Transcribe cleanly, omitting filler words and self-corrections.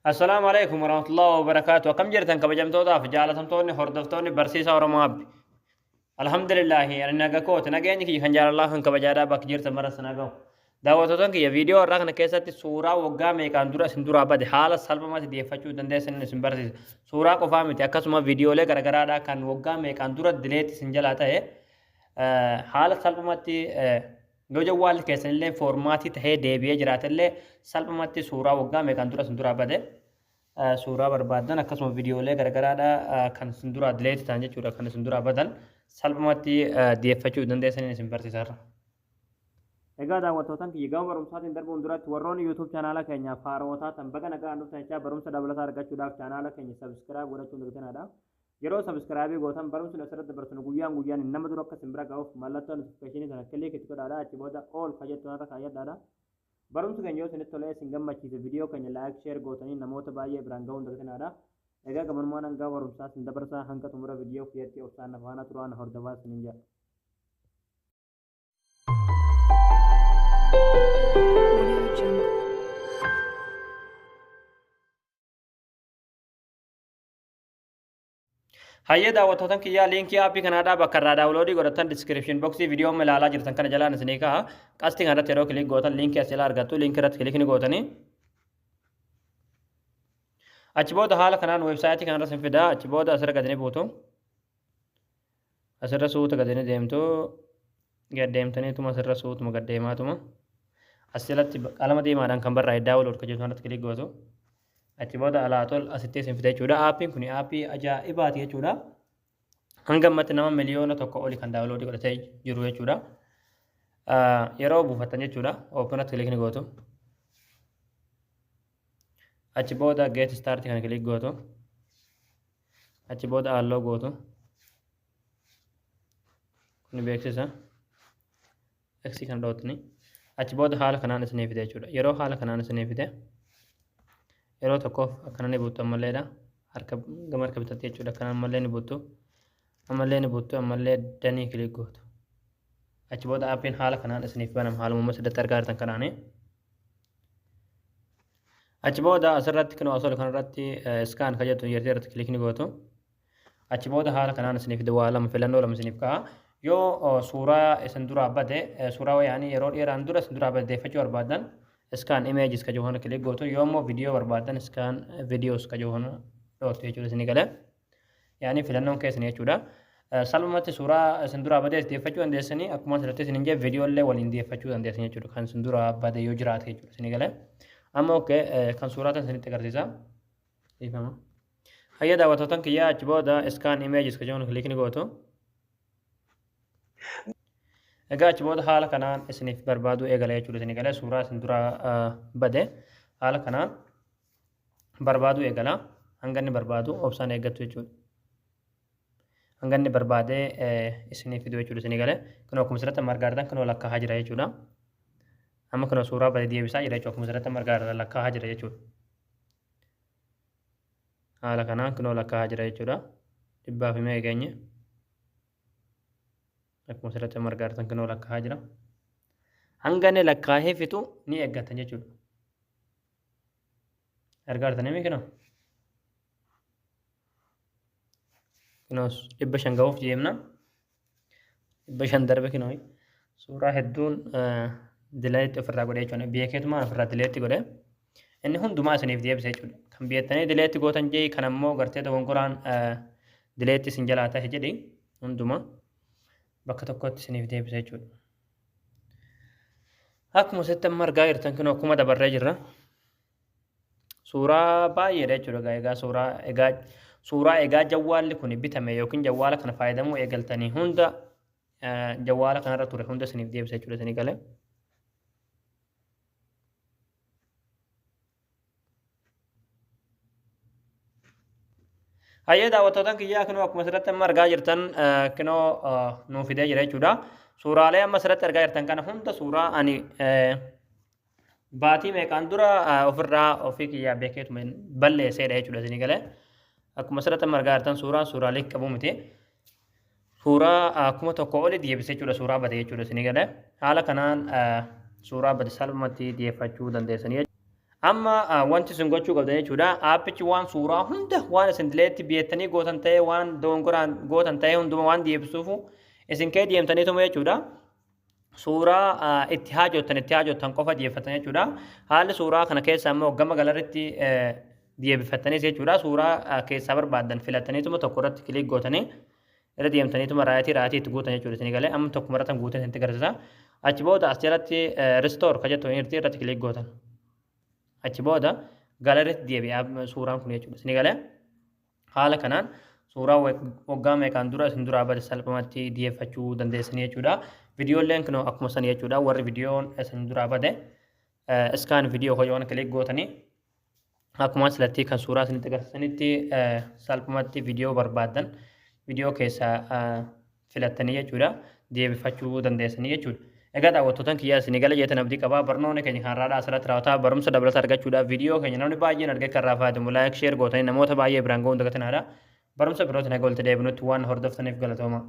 Assalaamu alaikum warahmatullahi wabarakaatu. Akkam jirtan kabajamtootaaf jaalatamtoonni hordoftoonni barsiisaa Oromoo Abbi. Alhamdulillaahi ani naga kooti, nageenyi kiyya kan jaalalaa kan kabajaadhaa bakka jirtan mara sana gahu. Daawwattoota kiyya, viidiyoo har'aa kana keessatti suuraa waggaa meeqaan dura isin duraa bade haala salphumatti deeffachuu dandeessan isin barsiisa. Suuraa qofaa miti, akkasuma viidiyoolee garagaraadhaa kan waggaa meeqaan dura delete isin jalaa ta'e haala salphumatti, yoo jawwaalli keessanillee format tahee deebi'ee jiraatellee, salphumatti suuraa waggaa meeqaan dura isin duraa bade suuraa barbaaddan, akkasuma viidiyoolee garagaraadha kan isin duraa delete ta'an jechuudha, kan isin duraa badan salphumatti deeffachuu dandeessaniin isin barsiisa. Egaa daawwattootaan kiyya, gama barumsaatiin darbuun duratti warroonni YouTube chaanaala keenyaaf haarawaa taatan baga nagaan dhuftan jechaa, barumsa dabalataa argachuudhaaf chaanaala keenya subscribe godhachuun dagatinaa. Yeroo subscribe gootan barumsi nu asirratti dabarsinu guyyaan guyyaan nama dura akka isin bira ga'uuf mallattoo notification sana click itti godhaadha. Achi booda all ka jettu irra kaayyadhaadha. Barumsi keenya yoo isinitti tolee isin gammachiise, viidiyoo keenya like, share gootanii namoota baay'ee biraan ga'uun dagatinaadha. Egaa gabanumaan hanga barumsaa isin dabarsaa, hanga xumura viidiyoo kiyyatti obsaan na faana turaa, na hordofaa isiniin jedha. Audio Jungle. Hayyee daawwattootan kiyyaa, liinkii aappii kanaadhaa bakka irraa download godhatan description box viidiyoo amma ilaalaa jirtan kana jalaan isinii ka'a. Qastii kanarratti yeroo click gootan liinkii as jalaa argattu. Liinkii irratti click ni gootanii. Achi booda haala kanaan weebsaayitii kanarra isin fida. Achi booda asirra gadi ni buutu. Asirra suuta gadi ni deemtu. Gad deemtaniituma asirra suutuma gad deemaatuma. As jalatti qalama diimaadhaan kan barraa'e download kan jedhu kanarratti click gootu. Achi booda alaa tol asitti isin fida jechuudha. Aappiin kun aappii ajaa'ibaati jechuudha. Hanga ammatti nama 1 miliyoona oli kan download godhatee jiru jechuudha. Yeroo buufattan jechuudha. Open click ni gootu. Achi booda get start kana click gootu. Achi booda allow gootu. Kun beeksisa. X kan dhootni. Achi booda haala kanaan isinii fide jechuudha. Yeroo haala kanaan isinii fide, yeroo tokkoof akkana ni buuttu ammalleedha. Harka gama harka bitatti jechuudha. Akkana ammallee ni buuttu. Ammallee ni buuttu. Ammallee done click gootu. Achi booda aappiin haala kanaan isiniif banama, haaluma asirratti argaa jirtan kanaani. Achi booda asirratti kunoo asol kanarratti scan kan jettu jirti, irratti click ni gootu. Achi booda haala kanaan isiniif fide, waa lama, filannoo lama isiniif ka'a. Yoo suuraa isin duraa bade, suuraa yaanii yeroo dheeraan dura isin duraa bade deeffachuu barbaadan, scan images ka jedhu kana click gootu. Yoo immoo viidiyoo barbaadan, scan videos ka jedhu kana dhooftu jechuudha isinii galee. Yaani filannoon keessan jechuudha. Salphumatti suuraa isin duraa badees deeffachuu dandeessanii, akkuma asirratti isin hin jee viidiyoo illee waliin deeffachuu dandeessan jechuudha. Kan isin duraa bade yoo jiraate jechuudha isinii galee. Amma okay, kan suuraa tan isinitti agarsiisa. Dhiifama. Hayya daawwattootan kiyyaa, achi booda scan images ka jedhu click ni gootu. Egaa achi booda haala kanaan isiniif barbaaduu eegala jechuudha isinii galee. Suuraa isin duraa bade haala kanaan barbaaduu eegala. Hanga inni barbaadu obsaan eeggattu jechuudha. Hanga inni barbaadee isiniif fidu jechuudha isinii galee. Kunoo akkuma asirratti amma argaa jirtan kunoo lakkaa'aa jira jechuudha. Amma kunoo suuraa bade deebisaa jira jechuudha. Akkuma asirratti amma argaa jirtan lakkaa'aa jira jechuudha. Haala kanaan kunoo lakkaa'aa jira jechuudha. Dhibbaa fi meeqa geenye? Akkuma asirratti amma argaa jirtan kunoo lakkaa'aa jira. Hanga inni lakkaa'ee fixu ni eeggatan jechuudha. Argaa jirtanii mii? Kunoo 500 ga'uuf deemna. 500 darbe kunoo. Suuraa hedduun delete ofirraa godhee jechuudha. Beekeetumaan ofirraa delete godhe. Inni hundumaa isiniif deebisa jechuudha. Kan beektanii delete gootan jee, kan ammoo gartee dogongoraan delete isin jalaa ta'e jedhi, hundumaa bakka tokkotti isiniif deebisa jechuudha. Akkuma asitti amma argaa jirtan kun akkuma dabarree jirra. Suuraa baay'eedha jechuudha. Egaa suuraa egaa jawwaalli kun bitame yookiin jawwaala kana fayyadamuu eegaltanii hunda, jawwaala kanarra ture hunda isiniif deebisa jechuudha isinii galee. Hayyee daawwattootaan kiyyaa, kunoo akkuma asirratti amma argaa jirtan kunoo nuu fidee jira jechuudha. Suuraalee amma asirratti argaa jirtan kana hunda suuraa ani baatii meeqaan dura ofirraa ofii kiyyaa beekeetuma balleesseedha jechuudha isinii galee. Akkuma asirratti amma argaa jirtan suuraan suuraalee qabu miti. Suuraa 1000 oli deebise jechuudha, suuraa bade jechuudha isinii galee. Haala kanaan suuraa bade salphumatti deeffachuu dandeessanii. Amma wanti isin gochuu qabdan jechuudha. Aappichi waan suuraa hunda waan isin delete beektanii gootan ta'ee, waan dogongoraan gootan ta'ee hunduma waan deebisuufu, isin kee deemtaniituma jechuudha. Suuraa itti haajottan qofa deeffatan jechuudha. Haalli suuraa kana keessa immoo gama gallerytti deebifattanis jechuudha. Suuraa keessaa barbaaddan filattaniituma tokko irratti click gootanii irra deemtaniituma right itti guutan jechuudha. Isin galee amma tokkuma irratti guutan isinitti agarsiisa. Achi booda as jalatti restore ka jettu irratti click gootan. Achi booda gallerytti deebi'aa suuraan kun jechuudha. Isin galee haala kanaan suuraa waggaa meeqaan dura isin duraa bade salphumatti dhiyeeffachuu dandeessanii jechuudha. Viidiyoolleen kun akkuma sanii jechuudha. Warri viidiyoon isin duraa bade scan video hojoon click gootanii akkuma silatti kan suuraa isinitti agarsiisanitti salphumatti viidiyoo barbaaddan viidiyoo keessaa filattanii jechuudha, deebifachuu dandeessanii jechuudha. Egaa daawwattootaan kiyyaa, isinii gala jeetan abdii qabaa. Barnoonni keenya kan har'aadhaa asirratti raawwataa. Barumsa dabalata argachuudhaaf viidiyoo keenya namni baay'een argee kan irraa fayyadamu like, share gootanii namoota baay'ee biraan ga'uun dagatinaadha. Barumsa birootiin haga walitti deebinutti waan hordoftaniif galatooma.